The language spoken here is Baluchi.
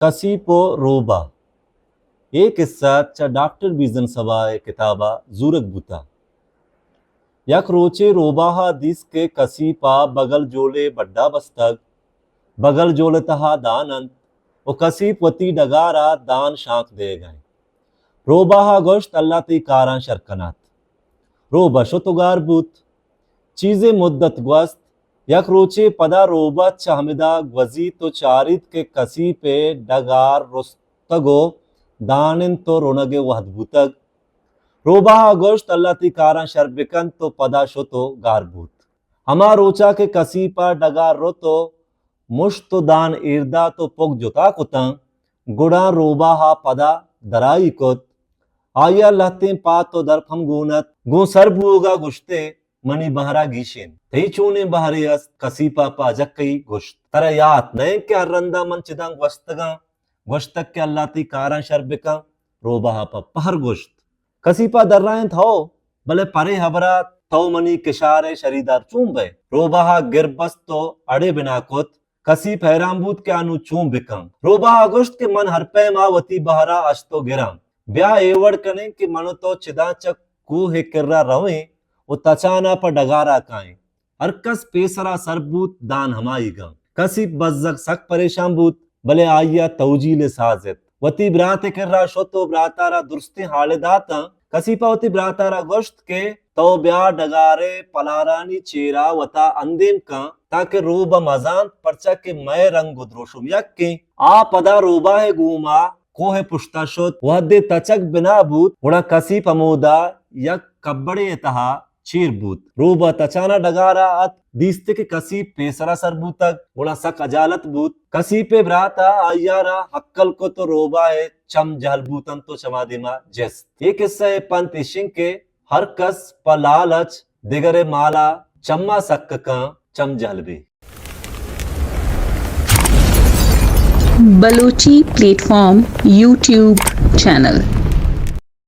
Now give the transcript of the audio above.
کسیپ و روباہ۔ اے قصہ چہ ڈاکٹر بیزن سبا ءِ کتاب ءَ زورگ بوتہ۔ یک روچے روباہ ءَ دیست کہ کسیپ ءَ بگل جولے بڈا بستگ، بگل جول ءِ تہا دان انت و کسیپ وتی ڈگار ءَ دان شانک دئیگ ءَ انت۔ روباہ ءَ گوشت، اللہ تئی کاراں شر کنات۔ روباہ شت و گار بوت۔ چیزے مدت گوست۔ یک روچے پدا روباہ چہ ہمدا گوزیت و چاریت کہ کسیپ ءِ ڈگار رستگ و دان انت و رونگ ءِ وہد بوتگ۔ روباہ ءَ گوشت، اللہ تئی کاراں شر بکنت و پدا شت و گار بوت۔ ہما روچا کہ کسیپ ءَ ڈگار رت و مشت و دان ایر دات و پگ جتا کتاں، گڑا روباہ ءَ پدا درائی کت۔ آئی ءَ لہتیں پات و درپ ہم گون ات۔ گوں سر بوگ ءَ گوشت ئے، منی بہر ءَ گیشین۔ تئی چونیں بہرے است؟ کسیپ ءَ پہ اجکئی گوشت، ترا یات نہ انت کہ ہر رندا من چداں گوستگاں؟ گوشتگ کہ اللہ تئی کاراں شر بکن۔ روباہ ءَ پہ پہر گوشت۔ کسیپ ءَ درائینت، ہو، بلے پرے ہبر ءَ تو منی کشار ءِ شریدار چون بئے؟ روباہ ءَ گر بست و اڑے بنا کت۔ کسیپ حیران بوت کہ آ نوں چون بکن۔ روباہ ءَ گوشت کہ من ہر پیم ءَ وتی بہر ءَ اشت و گراں۔ بیا اے وڑ کنیں کہ من و تو چداں چہ کوہ ءِ کرا رویں و تچان ءَ پہ ڈگار ءَ کائیں۔ ہر کس پیسرا سر بوت، دان ہمائیگاں۔ کسیپ بزگ سک پریشان بوت، بلے آئی ءَ توجیل ءِ ساز ات۔ وتی برات ءِ کرا شت و برات ءَ را درستیں حال ءَ داتاں۔ کسیپ ءَ وتی برات ءَ را گوشت کہ تو بیا ڈگار ءِ پلارانی چیرا وتا اندیم کن، تاکہ روباہ مزانت، پرچا کہ مئے رنگ و دروشم یکیں۔ آ پدا روباہ ءِ گوما کوہ ءِ پشتا شت۔ وہدے تچگ بنا بوت، گڑا کسیپ ہمودا یک کبڑے ءِ تہا چیر بوت۔ روباہ تچانا ڈگارا اتک، دیست کہ کسیپ پیسرا سر بوتگ، گڑا سک اجالت بوت۔ کسیپ ءِ برات ءَ آئی ءَ را ہکل کت و روباہ ءِ چم جہل بوتنت و چما دیما جست۔ اے قصہ ءِ پنت ایش انت کہ ہر کس پہ لالچ دگرے مالا چما سک کن، چم جہل بی۔ Balochi platform YouTube channel.